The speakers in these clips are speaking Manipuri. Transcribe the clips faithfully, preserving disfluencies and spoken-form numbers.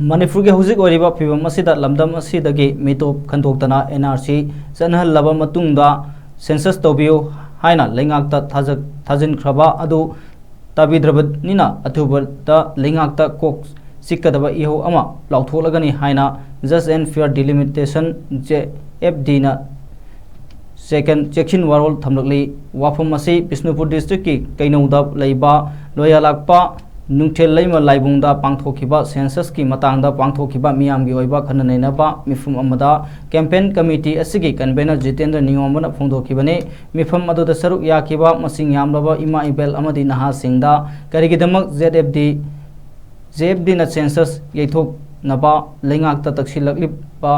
ꯃꯅꯤꯄꯨꯔꯒꯤ ꯍꯧꯖꯤꯛ ꯑꯣꯏꯔꯤꯕ ꯐꯤꯕꯝ ꯑꯁꯤꯗ ꯂꯝꯗꯝ ꯑꯁꯤꯗꯒꯤ ꯃꯤꯇꯣꯞ ꯈꯟꯗꯣꯛꯇꯅ ꯑꯦꯟ ꯑꯥꯔ ꯁꯤ ꯆꯠꯅꯍꯜꯂꯕ ꯃꯇꯨꯡꯗ ꯁꯦꯟꯁꯁ ꯇꯧꯕꯤꯌꯨ ꯍꯥꯏꯅ ꯂꯩꯉꯥꯛꯇ ꯊꯥꯖ-, ꯊꯥꯖꯤꯟꯈ꯭ꯔꯕ ꯑꯗꯨ ꯇꯥꯕꯤꯗ꯭ꯔꯕꯅꯤꯅ ꯑꯊꯨꯕꯗ ꯂꯩꯉꯥꯛꯇ ꯀꯣꯛ ꯆꯤꯛꯀꯗꯕ ꯏꯍꯧ ꯑꯃ ꯂꯥꯎꯊꯣꯛꯂꯒꯅꯤ ꯍꯥꯏꯅ Just and Fair Delimitation, J F D ꯅ ꯆꯦꯛꯁꯤꯟ ꯋꯥꯔꯣꯜ ꯊꯝꯂꯛꯂꯤ꯫ ꯋꯥꯐꯝ ꯑꯁꯤ ꯕꯤꯁꯅꯨꯄꯨꯔ ꯗꯤꯁꯇ꯭ꯔꯤꯛꯀꯤ ꯀꯩꯅꯧꯗ ꯂꯩꯕ ꯂꯣꯌꯥꯂꯥꯛꯄ ꯅꯨꯡꯊꯤꯜ ꯂꯩꯃ ꯂꯥꯏꯕꯨꯡꯗ ꯄꯥꯡꯊꯣꯛꯈꯤꯕ ꯁꯦꯟꯁꯁꯀꯤ ꯃꯇꯥꯡꯗ ꯄꯥꯡꯊꯣꯛꯈꯤꯕ ꯃꯤꯌꯥꯝꯒꯤ ꯑꯣꯏꯕ ꯈꯟꯅ ꯅꯩꯅꯕ ꯃꯤꯐꯝ ꯑꯃꯗ ꯀꯦꯝꯄꯦꯟ ꯀꯃꯤꯇꯤ ꯑꯁꯤꯒꯤ ꯀꯟꯚꯦꯅꯔ ꯖꯤꯇꯦꯟꯗ꯭ꯔ ꯅꯤꯉꯣꯝꯕꯅ ꯐꯣꯡꯗꯣꯛꯈꯤꯕꯅꯤ꯫ ꯃꯤꯐꯝ ꯑꯗꯨꯗ ꯁꯔꯨꯛ ꯌꯥꯈꯤꯕ ꯃꯁꯤꯡ ꯌꯥꯝꯂꯕ ꯏꯃꯥ ꯏꯕꯦꯜ ꯑꯃꯗꯤ ꯅꯍꯥꯁꯤꯡꯗ ꯀꯔꯤꯒꯤꯗꯃꯛ J F D, J F D ꯅ ꯁꯦꯟꯁꯁ ꯌꯩꯊꯣꯛꯅꯕ ꯂꯩꯉꯥꯛꯇ ꯇꯛꯁꯤꯜꯂꯛꯂꯤꯕ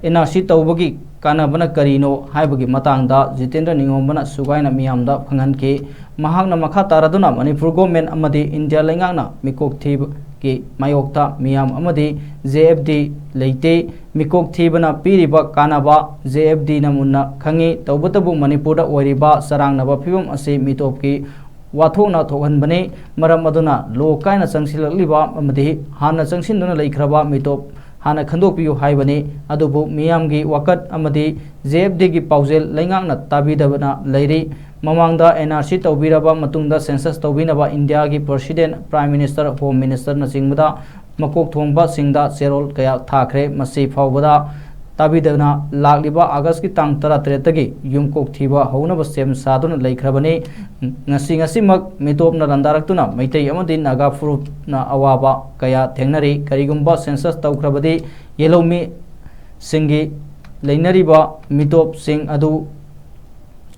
ꯑꯦꯟ ꯑꯥꯔ ꯁꯤ ꯇꯧꯕꯒꯤ ꯀꯥꯟꯅꯕꯅ ꯀꯔꯤꯅꯣ ꯍꯥꯏꯕꯒꯤ ꯃꯇꯥꯡꯗ ꯖꯤꯇꯦꯟꯗ꯭ꯔ ꯅꯤꯉꯣꯝꯕꯅ ꯁꯨꯒꯥꯏꯅ ꯃꯤꯌꯥꯝꯗ ꯈꯪꯍꯟꯈꯤ꯫ ꯃꯍꯥꯛꯅ ꯃꯈꯥ ꯇꯥꯔꯗꯨꯅ ꯃꯅꯤꯄꯨꯔ ꯒꯣꯔꯃꯦꯟ ꯑꯃꯗꯤ ꯏꯟꯗꯤꯌꯥ ꯂꯩꯉꯥꯛꯅ ꯃꯤꯀꯣꯛ ꯊꯤꯕꯒꯤ ꯃꯥꯌꯣꯛꯇ ꯃꯤꯌꯥꯝ ꯑꯃꯗꯤ J F D ꯂꯩꯇꯦ꯫ ꯃꯤꯀꯣꯛ ꯊꯤꯕꯅ ꯄꯤꯔꯤꯕ ꯀꯥꯟꯅꯕ J F D ꯅ ꯃꯨꯟꯅ ꯈꯪꯏ꯫ ꯇꯧꯕꯇꯕꯨ ꯃꯅꯤꯄꯨꯔꯗ ꯑꯣꯏꯔꯤꯕ ꯆꯔꯥꯡꯅꯕ ꯐꯤꯕꯝ ꯑꯁꯤ ꯃꯤꯇꯣꯞꯀꯤ ꯋꯥꯊꯣꯛꯅ ꯊꯣꯛꯍꯟꯕꯅꯤ꯫ ꯃꯔꯝ ꯑꯗꯨꯅ ꯂꯣ ꯀꯥꯏꯅ ꯆꯪꯁꯤꯜꯂꯛꯂꯤꯕ ꯑꯃꯗꯤ ꯍꯥꯟꯅ ꯆꯪꯁꯤꯟꯗꯨꯅ ꯂꯩꯈ꯭ꯔꯕ ꯃꯤꯇꯣꯞ ꯍꯥꯟꯅ ꯈꯟꯗꯣꯛꯄꯤꯌꯨ ꯍꯥꯏꯕꯅꯤ꯫ ꯑꯗꯨꯕꯨ ꯃꯤꯌꯥꯝꯒꯤ ꯋꯥꯀꯠ ꯑꯃꯗꯤ J F D ꯒꯤ ꯄꯥꯎꯖꯦꯜ ꯂꯩꯉꯥꯛꯅ ꯇꯥꯕꯤꯗꯕꯅ ꯂꯩꯔꯤ꯫ ꯃꯃꯥꯡꯗ N R C ꯇꯧꯕꯤꯔꯕ ꯃꯇꯨꯡꯗ census ꯇꯧꯕꯤꯅꯕ ꯏꯟꯗꯤꯌꯥꯒꯤ President, Prime Minister, Home Minister ꯅꯆꯤꯡꯕꯗ ꯃꯀꯣꯛ ꯊꯣꯡꯕꯁꯤꯡꯗ ꯆꯦꯔꯣꯜ ꯀꯌꯥ ꯊꯥꯈ꯭ꯔꯦ꯫ ꯃꯁꯤ ꯐꯥꯎꯕꯗ ꯇꯥꯕꯤꯗꯅ ꯂꯥꯛꯂꯤꯕ ꯑꯥꯒꯁꯀꯤ ꯇꯥꯡ ꯇꯔꯥꯇꯔꯦꯠꯇꯒꯤ ꯌꯨꯝ ꯀꯣꯛ ꯊꯤꯕ ꯍꯧꯅꯕ ꯁꯦꯝ ꯁꯥꯗꯨꯅ ꯂꯩꯈ꯭ꯔꯕꯅꯤ꯫ ꯉꯁꯤ ꯉꯁꯤꯃꯛ ꯃꯤꯇꯣꯞꯅ ꯂꯥꯟꯗꯥꯔꯛꯇꯨꯅ ꯃꯩꯇꯩ ꯑꯃꯗꯤ ꯅꯥꯒꯥ ꯐꯨꯔꯨꯞꯅ ꯑꯋꯥꯕ ꯀꯌꯥ ꯊꯦꯡꯅꯔꯤ꯫ ꯀꯔꯤꯒꯨꯝꯕ census ꯇꯧꯈ꯭ꯔꯕꯗꯤ ꯌꯦꯜꯍꯧꯃꯤꯁꯤꯡꯒꯤ ꯂꯩꯅꯔꯤꯕ ꯃꯤꯇꯣꯞꯁꯤꯡ ꯑꯗꯨ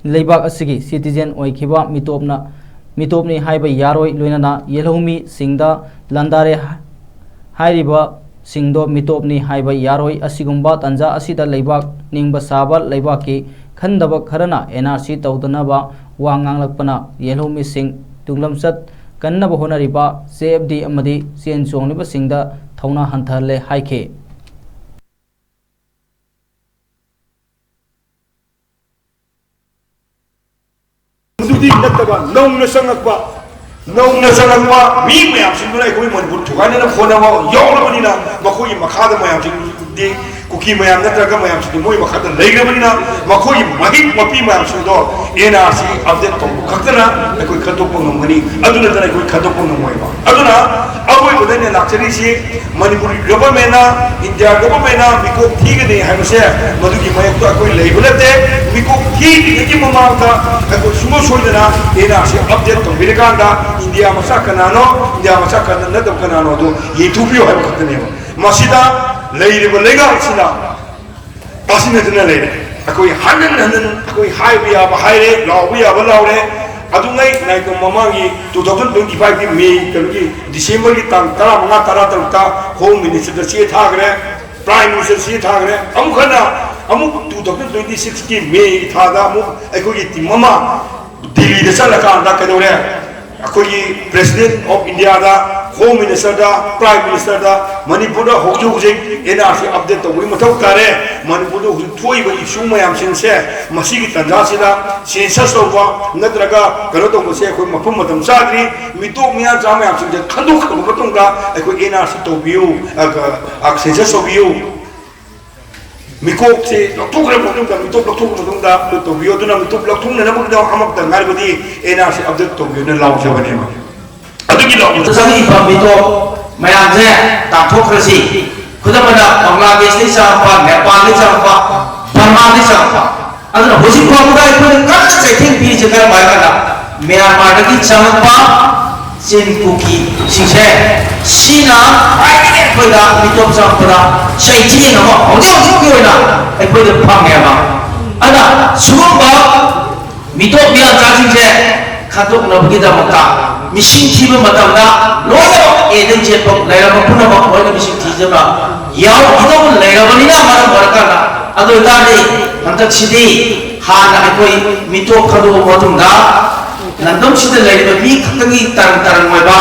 ꯂꯩꯕꯥꯛ ꯑꯁꯤꯒꯤ citizen ꯑꯣꯏꯈꯤꯕ ꯃꯤꯇꯣꯞꯅ, ꯃꯤꯇꯣꯞꯅꯤ ꯍꯥꯏꯕ ꯌꯥꯔꯣꯏ꯫ ꯂꯣꯏꯅꯅ ꯌꯦꯜꯍꯧꯃꯤꯁꯤꯡꯗ ꯂꯥꯟꯗꯥꯔꯦ ꯍꯥꯏꯔꯤꯕꯁꯤꯡꯗꯣ ꯃꯤꯇꯣꯞꯅꯤ ꯍꯥꯏꯕ ꯌꯥꯔꯣꯏ꯫ ꯑꯁꯤꯒꯨꯝꯕ ꯇꯥꯟꯖꯥ ꯑꯁꯤꯗ ꯂꯩꯕꯥꯛ ꯅꯤꯡꯕ ꯁꯥꯕ ꯂꯩꯕꯥꯛꯀꯤ ꯈꯟꯗꯕ ꯈꯔꯅ N R C ꯇꯧꯗꯅꯕ ꯋꯥ ꯉꯥꯡꯂꯛꯄꯅ ꯌꯦꯜꯍꯧꯃꯤꯁꯤꯡ ꯇꯨꯡꯂꯝꯆꯠ ꯀꯟꯅꯕ ꯍꯣꯠꯅꯔꯤꯕ J F D ꯑꯃꯗꯤ ꯆꯦꯟ ꯆꯣꯡꯂꯤꯕꯁꯤꯡꯗ ꯊꯧꯅꯥ ꯍꯟꯊꯍꯜꯂꯦ ꯍꯥꯏꯈꯤ꯫ ꯃꯗꯨꯗꯤ ꯅꯠꯇꯕ, ꯅꯧꯅ ꯆꯪꯂꯛꯄ ꯅꯧꯅ ꯆꯪꯂꯛꯄ ꯃꯤ ꯃꯌꯥꯝꯁꯤꯡꯗꯨꯅ ꯑꯩꯈꯣꯏ ꯃꯅꯤꯄꯨꯔ ꯊꯨꯒꯥꯏꯅꯅꯕ ꯍꯣꯠꯅꯕ ꯌꯥꯎꯔꯕꯅꯤꯅ, ꯃꯈꯣꯏꯒꯤ ꯃꯈꯥꯗ ꯃꯌꯥꯝꯁꯤꯡꯗꯤ, ꯀꯨꯀꯤ ꯃꯌꯥꯝ ꯅꯠꯇ꯭ꯔꯒ ꯃꯌꯥꯝꯁꯤꯡꯗꯤ ꯃꯣꯏ ꯃꯈꯥꯗ ꯂꯩꯈ꯭ꯔꯕꯅꯤꯅ, ꯃꯈꯣꯏꯒꯤ ꯃꯍꯤꯛ ꯃꯄꯤ ꯃꯌꯥꯝꯁꯤꯡꯗꯣ ꯑꯦꯟ ꯑꯥꯔ ꯁꯤ ꯑꯞꯗꯦꯠ ꯇꯧꯕ ꯈꯛꯇꯅ ꯑꯩꯈꯣꯏ ꯈꯟꯗꯣꯛꯄ ꯉꯝꯒꯅꯤ꯫ ꯑꯗꯨ ꯅꯠꯇꯅ ꯑꯩꯈꯣꯏ ꯈꯟꯗꯣꯛꯄ ꯉꯝꯃꯣꯏꯕ꯫ ꯑꯗꯨꯅ ꯑꯔꯣꯏꯕꯗ ꯑꯩꯅ ꯂꯥꯛꯆꯔꯤꯁꯤ, ꯃꯅꯤꯄꯨꯔꯒꯤ ꯒꯚꯔꯟꯃꯦꯟꯅ, ꯏꯟꯗꯤꯌꯥ ꯒꯚꯔꯟꯃꯦꯟꯅ ꯃꯤꯀꯣꯛ ꯊꯤꯒꯅꯤ ꯍꯥꯏꯕꯁꯦ, ꯃꯗꯨꯒꯤ ꯃꯥꯌꯣꯛꯇ ꯑꯩꯈꯣꯏ ꯂꯩꯕ ꯅꯠꯇꯦ꯫ ꯃꯤꯀꯣꯛ ꯊꯤꯗ꯭ꯔꯤꯉꯩꯒꯤ ꯃꯃꯥꯡꯗ ꯑꯩꯈꯣꯏ ꯁꯨꯡꯁꯣꯏ ꯁꯣꯏꯗꯅ ꯑꯦꯟ ꯑꯥꯔ ꯁꯤ ꯑꯞꯗꯦꯠ ꯇꯧꯕꯤꯔꯀꯥꯟꯗ ꯏꯟꯗꯤꯌꯥ ꯃꯆꯥ ꯀꯅꯥꯅꯣ, ꯏꯟꯗꯤꯌꯥ ꯃꯆꯥ ꯀꯅꯥ ꯅꯠꯇꯕ ꯀꯅꯥꯅꯣ ꯑꯗꯨ ꯌꯦꯡꯊꯣꯛꯄꯤꯌꯨ ꯍꯥꯏꯕ ꯈꯛꯇꯅꯦꯕ꯫ ꯃꯁꯤꯗ ꯂꯩꯔꯤꯕ ꯂꯩꯉꯥꯛꯁꯤꯅ ꯇꯥꯁꯤꯟꯅꯗꯨꯅ ꯂꯩꯔꯦ꯫ ꯑꯩꯈꯣꯏ ꯍꯟꯖꯤꯟ ꯍꯟꯖꯤꯟ ꯑꯩꯈꯣꯏ ꯍꯥꯏꯕ ꯌꯥꯕ ꯍꯥꯏꯔꯦ, ꯂꯥꯎꯕ ꯌꯥꯕ ꯂꯥꯎꯔꯦ꯫ ꯑꯗꯨꯉꯩ ꯅꯥꯏꯇꯣꯝ ꯃꯃꯥꯡꯒꯤ two thousand twenty five ꯀꯤ ꯃꯦ, ꯀꯩꯅꯣꯒꯤ, ꯗꯤꯁꯦꯝꯕꯔꯒꯤ ꯇꯥꯡ ꯇꯔꯥꯃꯉꯥ, ꯇꯔꯥꯇꯔꯨꯛꯇ ꯍꯣꯝ ꯃꯤꯅꯤꯁꯇꯔꯗ ꯆꯦ ꯊꯥꯈ꯭ꯔꯦ, ꯄ꯭ꯔꯥꯏꯝ ꯃꯤꯅꯤꯁꯇꯔ ꯆꯦ ꯊꯥꯈ꯭ꯔꯦ꯫ ꯑꯃꯨꯛ ꯍꯟꯅ ꯑꯃꯨꯛ two thousand twenty six ꯀꯤ ꯃꯦꯒꯤ ꯊꯥꯗ ꯑꯃꯨꯛ ꯑꯩꯈꯣꯏꯒꯤ ꯇꯤꯝ ꯑꯃ ꯗꯤꯜꯂꯤꯗ ꯆꯠꯂꯀꯥꯟꯗ ꯀꯩꯗꯧꯔꯦ? ꯑꯩꯈꯣꯏꯒꯤ President of India the, Home Minister the, Prime Minister ꯗ ꯃꯅꯤꯄꯨꯔꯗ ꯍꯧꯖꯤꯛ ꯍꯧꯖꯤꯛ ꯑꯦꯟ ꯑꯥꯔ ꯁꯤ ꯑꯞꯗꯦꯠ ꯇꯧꯕꯒꯤ ꯃꯊꯧ ꯇꯥꯔꯦ꯫ ꯃꯅꯤꯄꯨꯔꯗ ꯍꯧꯖꯤꯛ ꯊꯣꯛꯏꯕ ꯏꯁꯨ ꯃꯌꯥꯝꯁꯤꯡꯁꯦ ꯃꯁꯤꯒꯤ ꯇꯥꯟꯖꯥꯁꯤꯗ ꯁꯦꯟꯁꯁ ꯇꯧꯕ ꯅꯠꯇ꯭ꯔꯒ ꯀꯩꯅꯣ ꯇꯧꯕꯁꯦ ꯑꯩꯈꯣꯏ ꯃꯐꯝ ꯃꯇꯝ ꯆꯥꯗ꯭ꯔꯤ꯫ ꯃꯤꯇꯣꯞ ꯃꯤꯌꯥꯟꯆꯥ ꯃꯌꯥꯝꯁꯤꯡꯁꯦ ꯈꯟꯗꯣꯛꯈ꯭ꯔꯕ ꯃꯇꯨꯡꯗ ꯑꯩꯈꯣꯏ ꯑꯦꯟ ꯑꯥꯔ ꯁꯤ ꯇꯧꯕꯤꯌꯨ, ꯑ, ꯑ, ꯁꯦꯟꯁꯁ ꯇꯧꯕꯤꯌꯨ꯫ ꯃꯤꯀꯣꯛꯁꯦ ꯂꯧꯊꯣꯛꯈ꯭ꯔꯕ ꯃꯇꯨꯡꯗ, ꯃꯤꯇꯣꯞ ꯂꯧꯊꯣꯛꯈ꯭ꯔꯕ ꯃꯇꯨꯡꯗ ꯑꯗꯨ ꯇꯧꯕꯤꯌꯨ꯫ ꯑꯗꯨꯅ ꯃꯤꯇꯣꯞ ꯂꯧꯊꯣꯛꯅꯅꯕꯒꯤꯗꯃꯛ ꯑꯃꯈꯛꯇ ꯉꯥꯏꯔꯕꯗꯤ ꯑꯦꯟ ꯑꯥꯔ ꯁꯤ ꯑꯞꯗꯦꯠ ꯇꯧꯕꯤꯌꯨꯅ ꯂꯥꯎꯖꯕꯅꯦꯕ꯫ ꯑꯗꯨꯒꯤ ꯂꯥꯎꯕꯗ ꯆꯪꯉꯤꯕ ꯃꯤꯇꯣꯞ ꯃꯌꯥꯝꯁꯦ ꯇꯥꯟꯊꯣꯛꯈ꯭ꯔꯁꯤ꯫ ꯈꯨꯗꯝ ꯑꯣꯏꯅ ꯕꯪꯒ꯭ꯂꯥꯗꯦꯁꯇꯒꯤ ꯆꯪꯉꯛꯄ, ꯅꯦꯄꯥꯜꯗꯒꯤ ꯆꯪꯉꯛꯄ, ꯕꯔꯃꯥꯗꯒꯤ ꯆꯪꯉꯛꯄ꯫ ꯑꯗꯨꯅ ꯍꯧꯖꯤꯛ ꯐꯥꯎꯕꯗ ꯑꯩꯈꯣꯏꯅ ꯀꯟꯅ ꯆꯩꯊꯦꯡ ꯄꯤꯔꯤꯁꯦ ꯀꯔꯝ ꯍꯥꯏ ꯀꯥꯟꯗ, ꯃ꯭ꯌꯥꯟꯃꯥꯔꯗꯒꯤ ꯆꯪꯉꯛꯄ ꯆꯤꯟ ꯀꯨꯀꯤꯁꯤꯡꯁꯦ, ꯁꯤꯅ ꯈ꯭ꯋꯥꯏꯗꯒꯤ ꯑꯩꯈꯣꯏꯗ ꯃꯤꯇꯣꯞ ꯆꯪꯉꯛꯄꯗ ꯆꯩꯊꯦꯡ ꯑꯃ ꯍꯧꯖꯤꯛ ꯍꯧꯖꯤꯛꯀꯤ ꯑꯣꯏꯅ ꯑꯩꯈꯣꯏꯗ ꯐꯪꯉꯦꯕ꯫ ꯑꯗꯨꯅ ꯁꯤꯒꯨꯝꯕ ꯃꯤꯇꯣꯞ ꯃꯤꯌꯥꯟꯆꯥꯁꯤꯡꯁꯦ ꯈꯟꯗꯣꯛꯅꯕꯒꯤꯗꯃꯛꯇ, ꯃꯤꯁꯤꯡ ꯊꯤꯕ ꯃꯇꯝꯗ ꯂꯣꯏꯅꯃꯛ ꯑꯦꯗꯦꯟ ꯆꯦꯟꯕ ꯂꯩꯔꯝꯕ ꯄꯨꯝꯅꯃꯛ ꯂꯣꯏꯅ ꯃꯤꯁꯤꯡ ꯊꯤꯖꯕ ꯌꯥꯎꯈꯤꯗꯧꯕ ꯂꯩꯔꯕꯅꯤꯅ, ꯃꯔꯝ ꯑꯣꯏꯔꯀꯥꯟꯗ, ꯑꯗꯨ ꯑꯣꯏꯇꯥꯔꯗꯤ ꯍꯟꯗꯛꯁꯤꯗꯤ ꯍꯥꯟꯅ ꯑꯩꯈꯣꯏ ꯃꯤꯇꯣꯞ ꯈꯟꯗꯣꯛꯑꯕ ꯃꯇꯨꯡꯗ ꯂꯝꯗꯝꯁꯤꯗ ꯂꯩꯔꯤꯕ ꯃꯤ ꯈꯛꯇꯒꯤ ꯇꯔꯪ ꯇꯔꯪ ꯑꯣꯏꯕ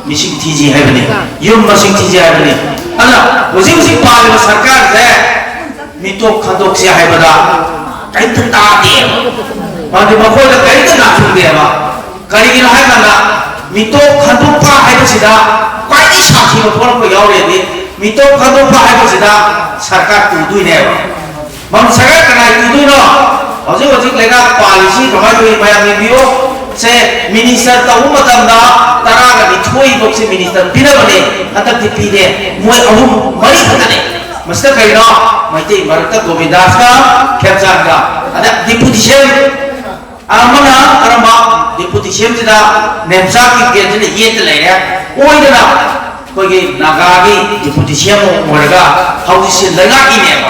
ꯃꯤꯁꯤꯡ ꯊꯤꯖꯤ ꯍꯥꯏꯕꯅꯤ, ꯌꯨꯝ ꯃꯁꯤꯡ ꯊꯤꯖꯤ ꯍꯥꯏꯕꯅꯤ꯫ ꯑꯗꯨꯅ ꯍꯧꯖꯤꯛ ꯍꯧꯖꯤꯛ ꯄꯥꯜꯂꯤꯕ ꯁꯔꯀꯥꯔꯁꯦ ꯃꯤꯇꯣꯞ ꯈꯟꯗꯣꯛꯁꯤ ꯍꯥꯏꯕꯗ ꯀꯔꯤꯝꯇ ꯇꯥꯗꯦꯕ꯫ ꯃꯔꯝꯗꯤ ꯃꯈꯣꯏꯗ ꯀꯔꯤꯝꯇ ꯅꯥꯊꯨꯡꯗꯦꯕ꯫ ꯀꯔꯤꯒꯤꯅꯣ ꯍꯥꯏ ꯀꯥꯟꯗ ꯃꯤꯇꯣꯞ ꯈꯟꯗꯣꯛꯄ ꯍꯥꯏꯕꯁꯤꯗ ꯈ꯭ꯋꯥꯏꯗꯒꯤ ꯁꯥꯊꯤꯕ ꯊꯣꯛꯂꯛꯄ ꯌꯥꯎꯔꯦꯗꯤ, ꯃꯤꯇꯣꯞ ꯈꯟꯗꯣꯛꯄ ꯍꯥꯏꯕꯁꯤꯗ ꯁꯔꯀꯥꯔ ꯇꯨꯗꯣꯏꯅꯦꯕ꯫ ꯃꯝ ꯁꯔꯀꯥꯔ ꯀꯅꯥꯏ ꯇꯨꯗꯣꯏꯅꯣ? ꯍꯧꯖꯤꯛ ꯍꯧꯖꯤꯛ ꯂꯩꯉꯥꯛ ꯄꯥꯜꯂꯤꯁꯤ ꯀꯃꯥꯏꯅ ꯇꯧꯏ? ꯃꯌꯥꯝ ꯌꯦꯡꯕꯤꯌꯨ꯫ ꯁꯦ, ꯃꯤꯅꯤꯁꯇꯔ ꯇꯧꯕ ꯃꯇꯝꯗ ꯇꯔꯥꯒ ꯅꯤꯊꯣꯏ ꯐꯥꯎꯁꯦ ꯃꯤꯅꯤꯁꯇꯔ ꯄꯤꯅꯕꯅꯦ, ꯍꯟꯗꯛꯇꯤ ꯄꯤꯗꯦ꯫ ꯃꯣꯏ ꯑꯍꯨꯝ ꯃꯔꯤ ꯈꯛꯇꯅꯦ꯫ ꯃꯁꯤꯗ ꯀꯩꯅꯣ? ꯃꯩꯇꯩ ꯃꯔꯛꯇ ꯒꯣꯕꯤꯟꯗꯥꯁꯀ ꯈꯦꯝꯆꯥꯟꯒ꯫ ꯑꯗ ꯗꯤꯄꯨꯇꯤ ꯁꯤ ꯑꯦꯝ ꯑꯃꯅ ꯀꯔꯝꯕ? ꯗꯤꯄꯨꯇꯤ ꯁꯤ ꯑꯦꯝꯁꯤꯗ ꯅꯦꯝꯆꯥꯛꯀꯤ ꯀꯦꯟꯁꯤꯅ ꯌꯦꯠꯇ ꯂꯩꯔꯦ꯫ ꯑꯣꯏꯗꯅ ꯑꯩꯈꯣꯏꯒꯤ ꯅꯥꯒꯥꯒꯤ ꯗꯤꯄꯨꯇꯤ ꯁꯤ ꯑꯦꯝ ꯑꯃ ꯑꯣꯏꯔꯒ ꯍꯧꯖꯤꯛꯁꯦ ꯂꯩꯉꯥꯛꯀꯤꯅꯦꯕ꯫